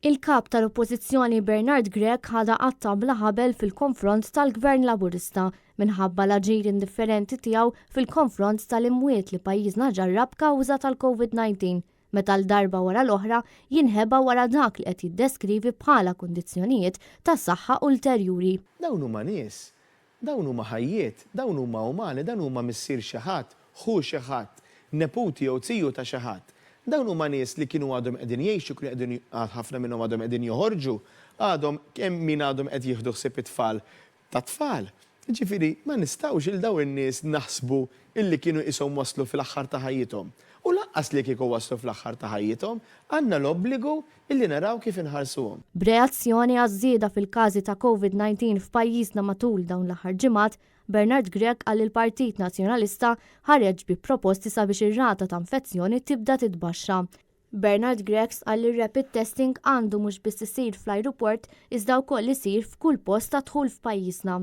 Il-Kap tal-Oppożizzjoni Bernard Grech ħadha qatta' bla ħabel fil-konfront tal-Gvern Laburista minħabba l-aġir indifferenti tiegħu fil-konfront tal-imwiet li pajjiżna ġarrab kawża tal-Covid-19 meta l-darba wara l-oħra jinħeba wara dak li qed jiddeskrivi bħala kundizzjonijiet ta' saħħa ulterjuri. Dawn huma nies, dawn huma ħajjiet, dawn huma umani, dan huma missier xi ħadd, ħu xi ħadd, neputi jew ziju ta' xi ħadd. Dawn huma nies li kienu għadhom qegħdin jgħixu, kienu qegħdin ħafna minnhom għadhom qegħdin joħorġu, għadhom hemm min għadhom qed jieħdu ħsieb it-tfal tat-tfal. Jiġifieri ma nistgħux 'il dawn in-nies naħsbu illi kienu qishom waslu fl-aħħar ta' ħajjithom. U lanqas li kieku waslu fl-aħħar ta' ħajjithom, għandna l-obbligu illi naraw kif inħarsuhom. B'reazzjoni għaż-żieda fil-każi ta' Covid 19 f'pajjiżna matul dawn l-aħħar ġimgħat, Bernard Grech qal li l-Partit Nazzjonalista ħareġ bi proposti sabiex ir-rata ta' infezzjoni tibda titbaxxa. Bernard Grech stqarr li r-rapid testing għandu mhux biss isir fl-ajruport iżda wkoll isir f'kull post ta' dħul f'pajjiżna.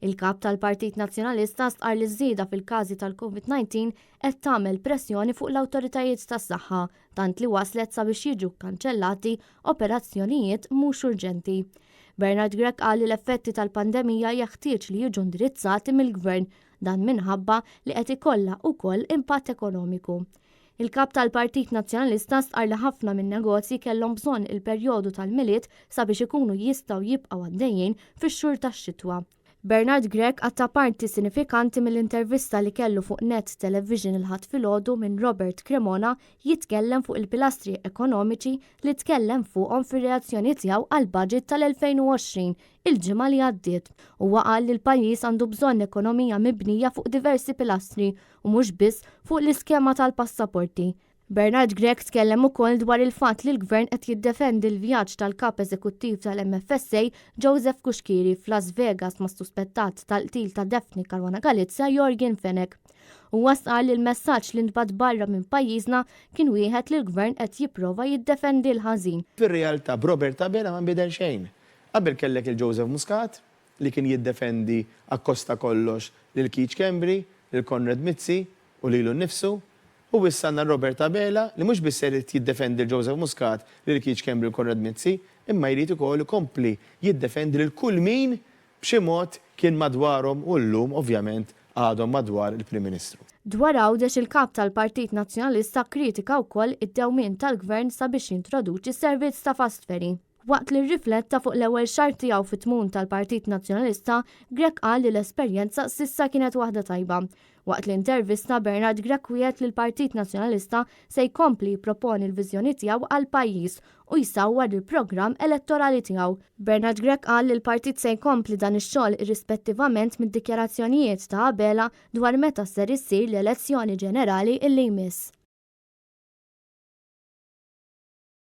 Il-Kap tal-Partit Nazzjonalista stqarr li ż-żieda fil-każi tal-Covid 19 qed tagħmel pressjoni fuq l-awtoritajiet tas-saħħa tant li waslet sabiex jiġu kkanċellati operazzjonijiet mhux urġenti. Bernard Grech qal li l-effetti tal-pandemija jeħtieġ li jiġu indirizzati mill-Gvern dan minħabba li qed ikollha wkoll impatt ekonomiku. Il-Kap tal-Partit Nazzjonalista stqarr li ħafna min-negozji kellhom bżonn il-perjodu tal-Milied sabiex ikunu jistgħu jibqgħu għaddejjin fix-xhur tax-xitwa. Bernard Grech qatta' parti sinifikanti mill-intervista li kellu fuq Net Television il-Ħadd filgħodu minn Robert Cremona jitkellem fuq il-pilastri ekonomiċi li tkellem fuqhom fir-reazzjoni tiegħu għall-Budget tal-2020 il-ġimgħa li għaddiet. Huwa qal li l-pajjiż għandu bżonn ekonomija mibnija fuq diversi pilastri u mhux biss fuq l-iskema tal-passaporti. Bernard Grech tkellem ukoll dwar il-fatt li l-Gvern qed jiddefendi l-vjaġġ tal-Kap Eżekuttiv tal-MFSA Joseph Cuschieri f'Las Vegas mas-suspettat tal-qtil ta' Daphne Caruana Galizia Yorgen Fenech. Huwa stqarr li l-messaġġ li ntbagħat barra minn pajjiżna kien wieħed li l-Gvern qed jipprova jiddefendi l-ħażin. Fir-realtà b'Robert Abela ma nbidel xejn. Qabel kellek lil Joseph Muscat li kien jiddefendi akkost ta' kollox lil Keith Schembri, lil Konrad Mizzi u lilu nnifsu, u issa għandna Robert Abela li mhux biss irid jiddefendi lil Joseph Muscat, lil Keith Schembri u Konrad Mizzi, imma jrid ukoll ikompli jiddefendi lil kull min b'xi mod kien madwarhom u llum ovvjament għadhom madwar il-Prim Ministru. Dwar Għawdex il-Kap tal-Partit Nazzjonalista kkritika wkoll id-dewmien tal-Gvern sabiex jintroduċi servizz ta' fast ferry. Waqt li rrifletta fuq l-ewwel xahar tiegħu fit-tmun tal-Partit Nazzjonalista, Grech qal li l-esperjenza s'issa kienet waħda tajba. Waqt l-intervista, Bernard Grech wiegħed li l-Partit Nazzjonalista se jkompli jipproponi l-viżjoni tiegħu għall-pajjiż u jsawwar il-programm elettorali tiegħu. Bernard Grech qal li l-partit se jkompli dan ix-xogħol irrispettivament mid-dikjarazzjonijiet ta' Abela dwar meta ser issir l-elezzjoni ġenerali illi jmiss.